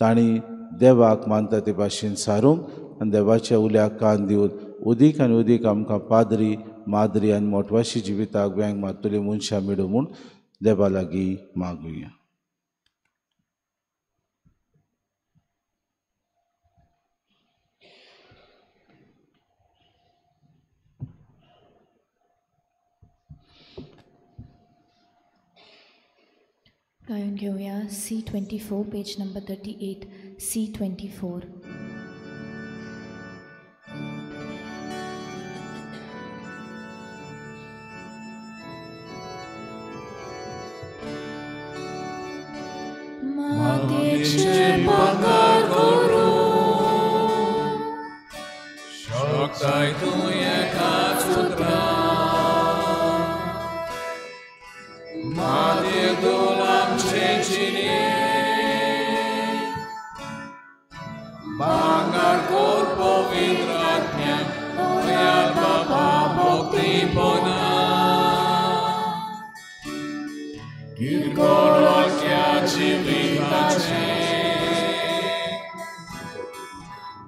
तांणी देवाक मानता ते भाशेन सारूंक आनी देवाच्या उल्याक कान दिवन अदीक आनी अदीक आमकां पाद्री, माद्री आनी मोटवाशी जिविताक वेंग मारतली मनशां मेळूं म्हूण देवा लागीं मागुया. गाऊन घेऊया C24 page number 38 C24. मातेचे पगार करू शकताय तूं एकाच उतरान माते दोलामचे जिणे भांगार कोर पवित्र आत्म्यान दयाळ बाबा भक्तीपणा किरकोळ जिविताचे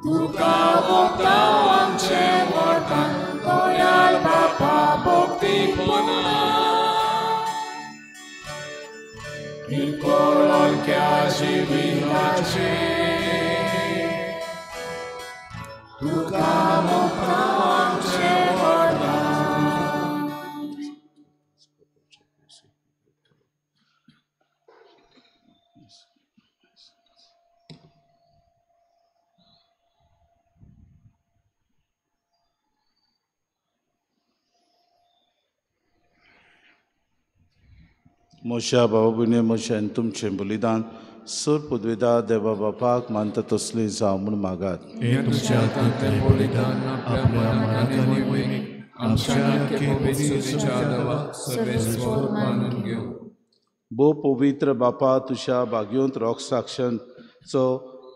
तुका भोगता आमचे वरदान दयाळ बाबा भक्तीपणा किरकोळ जिविताचे तुका भोगता आमचे वरदान. म्हज्या भाव भयणी म्हजें आनी तुमचें बलिदान सर पुदवेदा देवा बापाक मानता तसलें जावं म्हूण मागात. हें तुमच्या हातांतलें बलिदान आपल्या मनाक आनी मोहिमेक आमच्या पवित्र देवा सर्वेस्पर मानून घेवं. भोव पवित्र बापा, तुज्या भाग्योंत रोगसाक्षांचो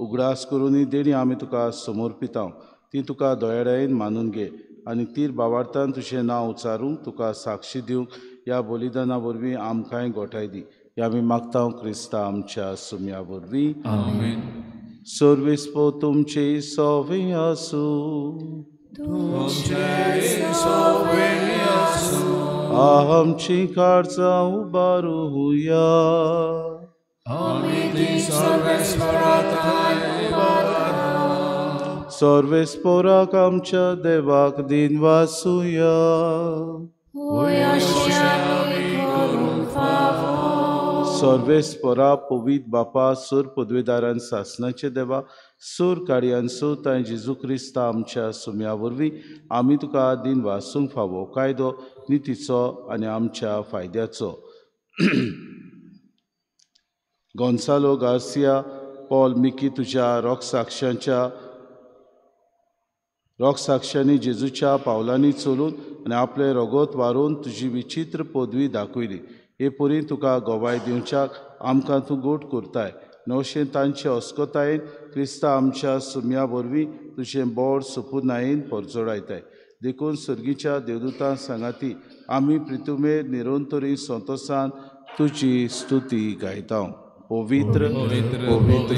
उगडास करून देणी आमी तुका समर्पिता, ती तुका दयाळायेन मानून घे आनी तीर बावार्थान तुजें नांव उच्चारूंक तुका साक्षी दिवंक ह्या बलिदाना वरवीं आमकांय गोठाय दी. ह्या आमी मागता क्रिस्ता आमच्या सुम्या वरवीं. आमेन. सर्वेस्पर तुमचे सवे आसूं. आमची काळजां उबारुया. सर्वेस्पोराक आमच्या देवाक दिनवासुया. सर्वेस्पोरा पवित्र बापा सूर पदवेदारान सासनाचे देवा सूर कार्यान सोत आनी जेजू क्रिस्ता आमच्या सुम्या वरवीं आमी तुका दिन वासूंक फावो कायदो नितीचो आनी आमच्या फायद्याचो. गोन्सालो गार्सिया पॉल मिकी तुज्या रोखसाक्षांनी जेजूच्या पावलांनी चलून आनी आपलें रगत वारोवन तुजी विचित्र पदवी दाखयली. हे परी तुका गवाय दिवच्याक आमकां तूं गोट करताय. नवशेन तांचे अस्कतायेन क्रिस्ता आमच्या सुम्या वरवीं तुजें बोड सुपुनायेन परजोडायताय. देखून सर्गीच्या देवदूतां सांगाती आमी प्रितुमेर निरंतरी संतोसान तुजी स्तुती गायता. पवित्र पवित्र पवित्र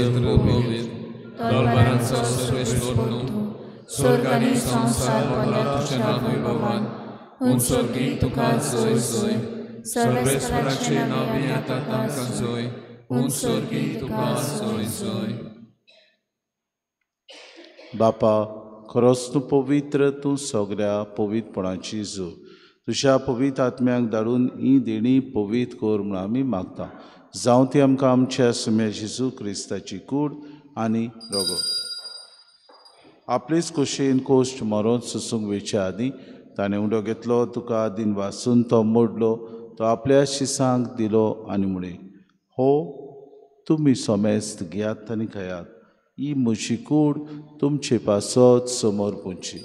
सर्वेस्पराचें नांव येता तांकां जोय, उंचोर्गी तुका जोय जोय. बापा खरोच तूं पवित्र, तूं सगळ्या पवित्रपणाची जोड. तुज्या पवित्र आत्म्यांक धाडून ही देणी पवित्र कर म्हूण आमी मागता. जावं ती आमकां आमच्या सुम्या जेजू क्रिस्ताची कूड आनी रगत. आपलेच खोशयेन कोश्ट मरोन सोसूंक वेच्या आदीं ताणें उडो घेतलो, तुका दिन वासून तो मोडलो, तो आपल्या शिसांक दिलो आनी म्हळें, हो तुमी सोमेस्त घेयात आनी खायात, ही म्हजी कूड तुमचे पासत समोर पुंची.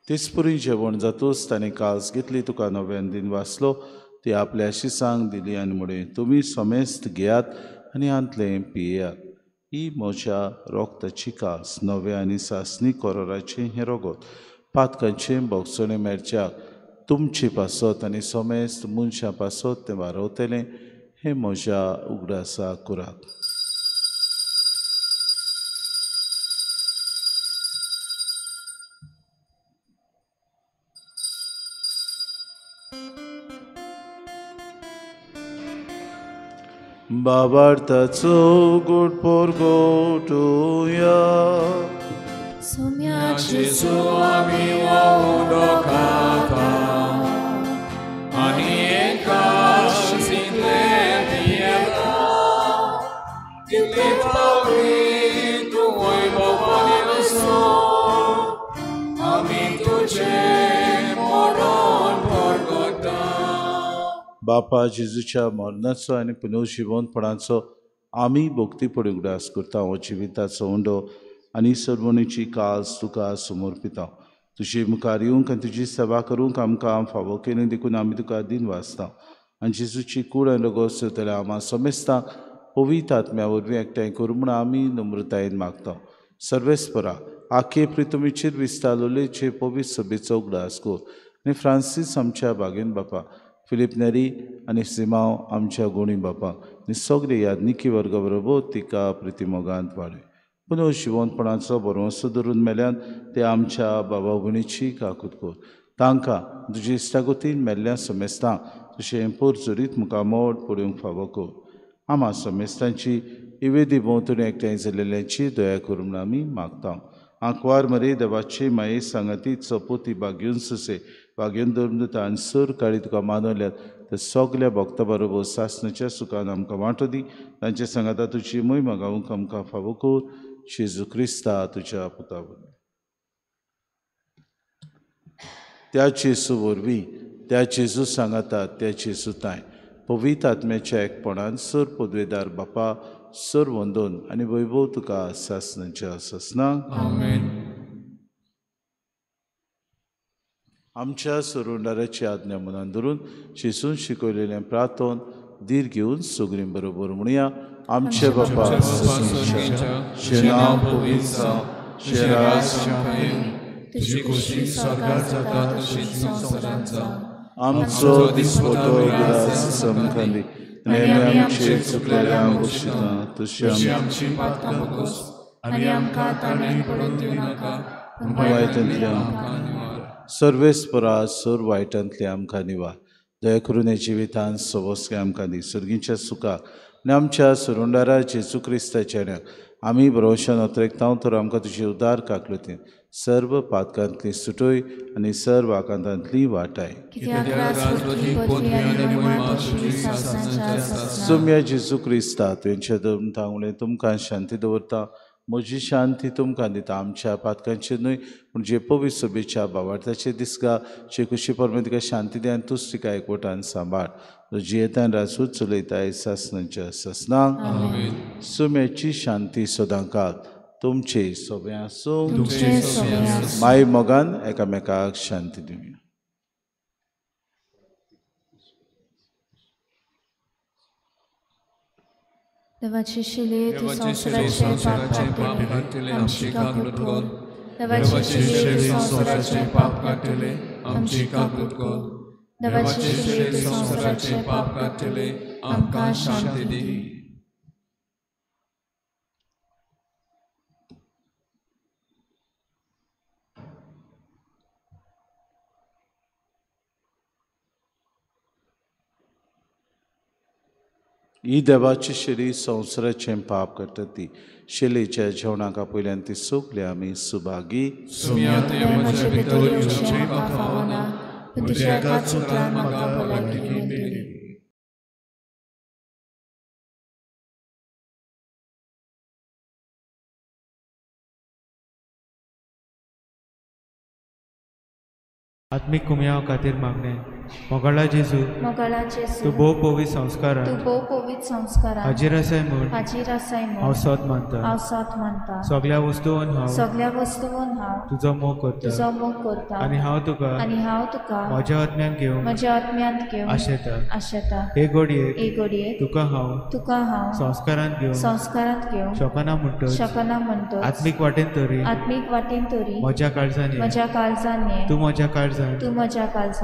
तेचपुरी जेवण जातूच ताणें कास घेतली, तुका नव्यान दिन वाचलो, ती आपल्या शिसांक दिली आनी म्हळें, तुमी समेस्त घेयात आनी हांतलें पियेयात, ही म्हज्या रोगताची कास, नव्या आनी सासणी कोरोराचें हें रोगत, पातकांचें भोगसणें मेळच्याक तुमचे पासत आनी समेस्त मनशां पासत तें वारवतलें, हें म्हज्या उगडासा करात. बाबार्थाचो गोड पोरगोटुया सुम्या जेजू आमी उदो खाता आनी एका शिंतलें पियेता, तितले फावटी तूं वैभवान वसो आमी तुजें मरण परगटा. बापा जेजूच्या मरणाचो आनी पुनर्जिवनपणाचो आमी भक्तीपणी उगडास करता. हो जिविताचो उंडो आनी सर्वणीची कास तुका समर्पिता. तुजे मुखार येवंक आनी तुजी सेवा करूंक आमकां फावो केली देखून आमी तुका दिन वाचता. आनी जेजूची कूड आनी रगत सोदतल्या आमा समेस्तांक पवित्र आत्म्या वरवीं एकठांय करूं म्हूण आमी नम्रतायेन मागता. सर्वेस्परा आखे प्रितुमीचेर विस्तारलेचे पवित्र सभेचो उगडास कर आनी फ्रांसीस आमच्या बागेन बापा, फिलीप नेरी आनी सिमांव आमच्या गुणी बापा आनी सगळे यादनिकी वर्गा बरोबर तिका प्रितिमोगांत वाडय. पुनः जिवनपणाचो भरवंसो धरून मेल्यान ते आमच्या बाबा भयणीची काकूत कर. तांकां तुजे इश्टागतीन मेल्ल्या समेस्तांक तुजें पोरजोरीत मुखार मोड पडूंक फावो कर. आमा समेस्तांची इवेदी भोंवतणी एकठांय जाल्ल्याची दया करूं म्हूण आमी मागता. आंकवार मरे देवाची माये सांगाती चपोती बागेवन सुसे बागेवन धरून दिता आनी सर काळी तुका मानवल्यात तर सगल्या भक्ता बरोबर सासणाच्या सुखान आमकां वांटो दी. तांचे सांगाता तुजी मोहिमा गावंक आमकां फावो कर. जेजू क्रिस्ता तुज्या पुता वरवीं. त्या जेजू वरवीं, त्या जेजू सांगाता, त्या जेजू तांय पवित्र आत्म्याच्या एकपणान सर पदवेदार बापा सर वंदन आनी वैभव तुका सासणाच्या सासना. आमेन. आमच्या सरुंडाराची आज्ञा मनान धरून जेजून शिकयलेलें प्रार्थन धीर घेवन सगळीं बरोबर म्हणया. आमचे बापा तुजें नांव पवित्र जावं, तुजें राज तुजी खोशी स्वर्गार जाता तशीच संवसारांत जावं. आमचो दिसपटो उगडास आमकां दी आनी आमचे चुकलेल्यांक बक्षिता तशी आमची पातकां भोगोस आनी आमकां ताणें पडून दिवं नाका, वायटांतल्यान. सर्वेस्परा सर वायटांतली आमकां निवार. दया करून हे जिवितान सवस्के आमकां दी. सर्गीच्या सुखाक आनी आमच्या सुरुंडारा जेजू क्रिस्ताच्या आमी भरवशान अत्रेकता तर आमकां तुजी उदार काकलुतीन सर्व पातकांतली सुटोय आनी सर्व आकांतांतली वाटाय. सोम्या जेजू क्रिस्ता तुवें थांगलें तुमकां शांती दवरता, म्हजी शांती तुमकां दिता. आमच्या पातकांचेर न्हय पूण जे पवित्र सभेच्या बावार्थाचे दिसगा जे कुशी परमे तिका शांती दी आनी तूच तिका एकवटान सांबाळ. जियेतान राजूच चलयताय सासनाच्या सासनाक. सुम्याची शांती सदांकाळ तुमचे सोबे आसूं. माय मोगान एकामेकाक शांती दिवया. देवाची शिले तूं संवसाराचें पाप काडटले आमची काकूट कर. देवाची शिले तूं संवसाराचें पाप काडटले आमची काकूट कर. देवाची शिले तूं संवसाराचें पाप काडटले आमकां शांती दी. ही देवाची शेली संवसाराचें पाप करता ती शेलीच्या जेवणाक आपयल्यान ती सगळी आमी सुभागी. आत्मिक कुमयाव खातीर मागणें. मोगाळा जेजू, तूं भोव पवित्र संस्कारान हाजीर आसाय म्हूण हांव सत मानता. सगळ्या वस्तून हांव तुजो मोग करता आनी हांव तुका म्हज्या आत्म्यांत घेवन आशेता. हे घडयेक तुका हांव संस्कारांत घेवन शकना म्हणटच आत्मीक वाटेन तरी म्हज्या काळजान ये, तूं म्हज्या काळजान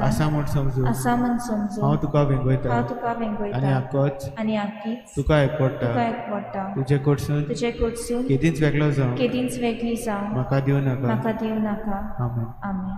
आसा म्हूण समजू हांव तुका वेंगयता आनी आकीच तुका एकवटा. तुजे कडसून केदींच वेगळो जावं म्हाका दिवं नाका. आमेन. आमेन.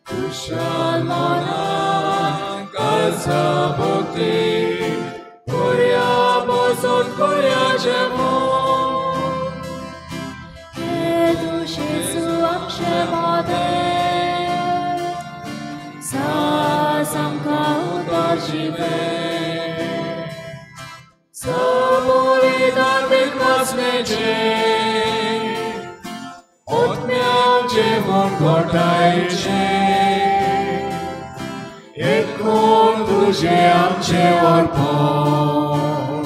Kushal manan kalsa bhakti, Kurya bozon kurya jevon. Edu Jesu amche mode, Sa samka udar jive, Sa bolidan viklas neje. Otmiam gortajče, Ekon duže amče orpon,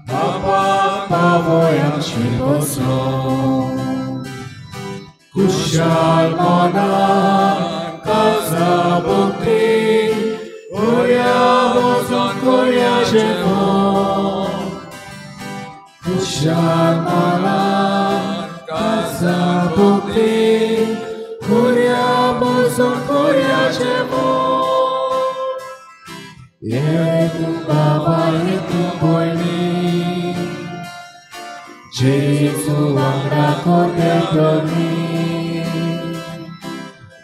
Papa pavojam šiposlon. Kušal monan kalsa bhakti, Kurya bozon kurya jevon. Kušal monan kalsa bhakti, Kurya bozon kurya jevon. Yetu baba yetu boyni, Jesu wangra kote toni,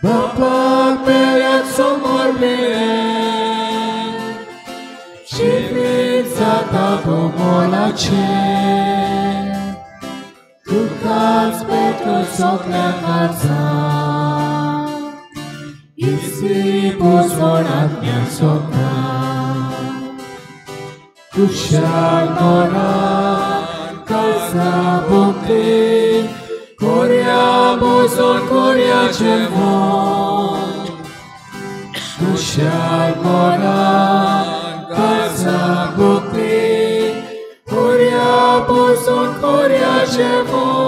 Bapak perak somor miren, Shivit zata pomolache, Tukas petro sokla karza, Isi bozon atmya sokla. Kushal moran kalsa bhakti, Kurya bozon kurya jevon. Kushal moran kalsa bhakti, Kurya bozon kurya jevon.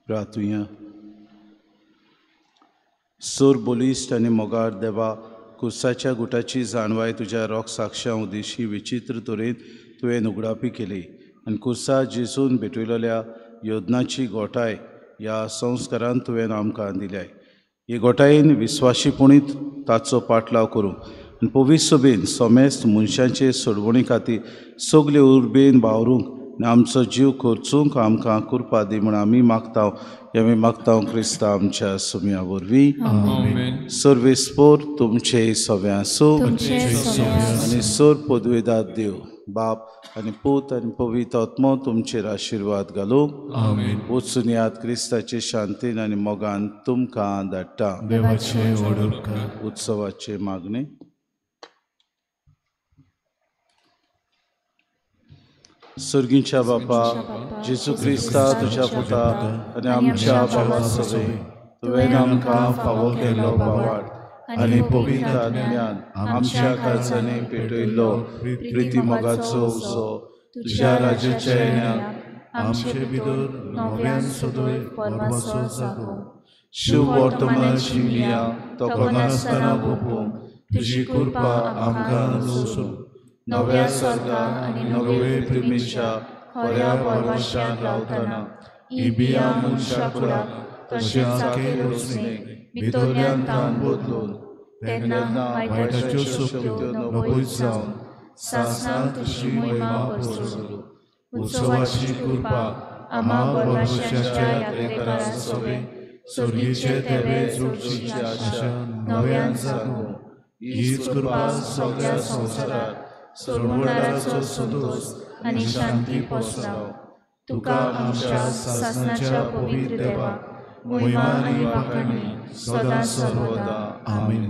प्रार्थुया. सोर बलिश्ट आनी मोगार देवा, कुर्साच्या गुटाची जाणवाय तुज्या रोख साक्षां उदेशी विचित्र तरेन तुवें उगडापी केली आनी कुर्सा जेजून भेटयलेल्या योजनाची गोठाय ह्या संस्कारान तुवें आमकां दिल्याय. हे गोठायेन विस्वाशीपणीत ताचो पाटलाव करूंक आनी पवित्र सभेन समेस्त मनशांचे सोडवणी खातीर सगळे उर्बेन वावरूंक आनी आमचो जीव खर्चूंक आमकां कृपा दी म्हूण आमी मागता. आमी मागता क्रिस्ता आमच्या सुम्या वरवीं. सर्वेस्पोर तुमचे सगळे आसूं आनी सोर पदवेदार देव बाप आनी पूत आनी पवित्र आत्मो तुमचेर आशिर्वाद घालूं. वचून याद क्रिस्ताचे शांतीन आनी मोगान तुमकां धाडटा. उत्सवाचे मागणे. सर्गीच्या बापा जेजू क्रिस्ता तुज्या पुता आनी आमच्या बाबा सवे तुवें आमकां फावो केल्लो बावाट आनी पवित्र आत्म्यान आमच्या काळजांनी पेटयल्लो प्रिती मोगाचो उजो तुज्या राज्याच्या येण्याक आमचे भितर नव्यान सदय परवाचो जागो. शुभ वर्तमानाची बियां तोखनासतना पोपूंक तुजी कृपा आमकां लवसूं. नव्या सर्गा आनी नवे प्रेमीच्या खऱ्या परवाशान रावतना ही बियां मनशा कुळाक तशेंच रोसणेक भितरल्यान तान बदलून तेन्ना वायटाच्यो शक्त्यो नपयत जावन सासणाक तुजी महिमा पसरू. उत्सवाची कृपा आम्हा परवाशाच्या यात्रेकारां सवे सर्गीचे देवे जोडची आशा नव्यान जागो. हीच कृपा सगळ्या संवसारात सोडवणाराचो संतोष आनी शांती पसराव. तुका आमच्या सासणाच्या पवित्र देवाक महिमा आनी वाखाणी सदा सर्वदा. आमेन.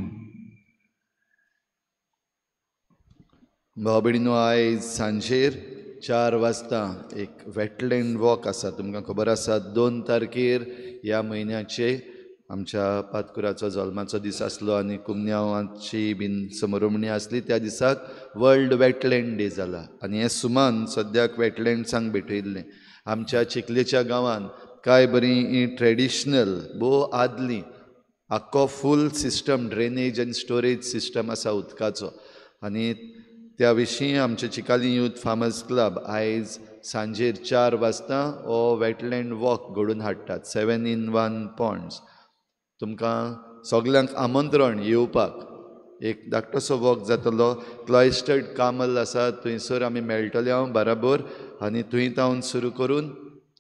भाव भयणीनो, आयज सांजेर 4 वाजता एक वेटलँड वॉक आसा. तुमकां खबर आसा 2 तारखेर ह्या म्हयन्याचे आमच्या पातकुराचो जल्माचो दीस आसलो आनी कुमन्यांवाची बीन समरमणी आसली. त्या दिसाक वर्ल्ड वेटलँड डे जाला आनी हें सुमान सद्याक वेटलँड्सांक भेटयल्लें. आमच्या चिखलेच्या गांवान कांय बरीं ट्रेडिशनल भोव आदली आख्खो फूल सिस्टम ड्रेनेज आनी स्टोरेज सिस्टम आसा उदकाचो आनी त्या विशीं आमचे चिकाली यूथ फार्मर्स क्लब आयज सांजेर 4 वाजता हो वेटलँड वॉक घडोवन हाडटात. 7 in 1 ponds. तुमकां सगल्यांक आमंत्रण येवपाक. एक धाकटोसो वॉक जातलो. क्लॉयस्टर्ड कामल आसा थंयसर आमी मेळटले हांव बराबर आनी थंय तावन सुरू करून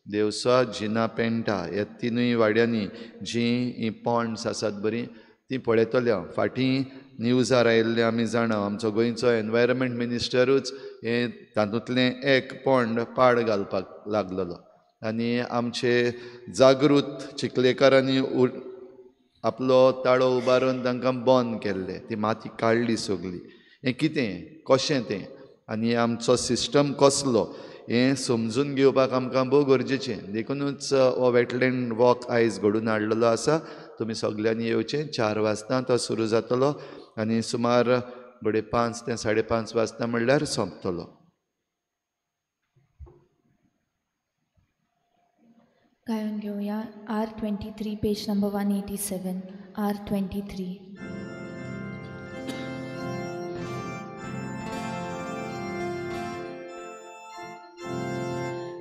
देवसा जिना पेंटा ह्या 3 वाड्यांनी जीं हीं पॉन्ड्स आसात बरीं तीं पळयतले हांव. फाटीं न्यूजार आयिल्लें आमी जाणा आमचो गोंयचो एनवायरमेंट मिनिस्टरूच हें तातूंतलें एक पॉन्ड पाड घालपाक लागलेलो आनी आमचे जागृत चिखलेकारांनी आपलो ताळो उबारून तांकां बंद केल्लें. ती माती काडली सगली. हें कितें कशें तें आनी आमचो सिस्टम कसलो हें समजून घेवपाक आमकां भोव गरजेचें. देखुनूच हो वेटलँड वॉक आयज घडोवन हाडलेलो आसा. तुमी सगल्यांनी येवचें. 4 वाजता तो सुरू जातलो आनी सुमार बडे 5 ते 5:30 वाजता म्हणल्यार सोंपतलो. गायन घेवया R23 page number 187. R23.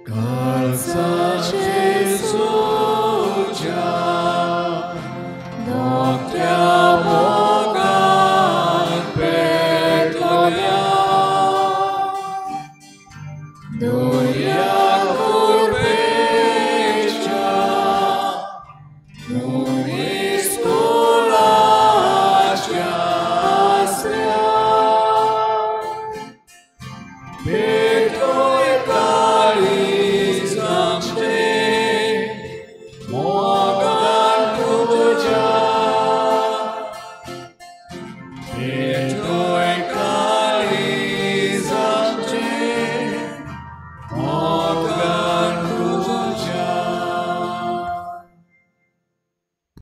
काळजाचे सोज्या धाकट्या मोगान पेटलोल्या दर्या कुर्बेच्या मनीस कुळाच्या आसऱ्या.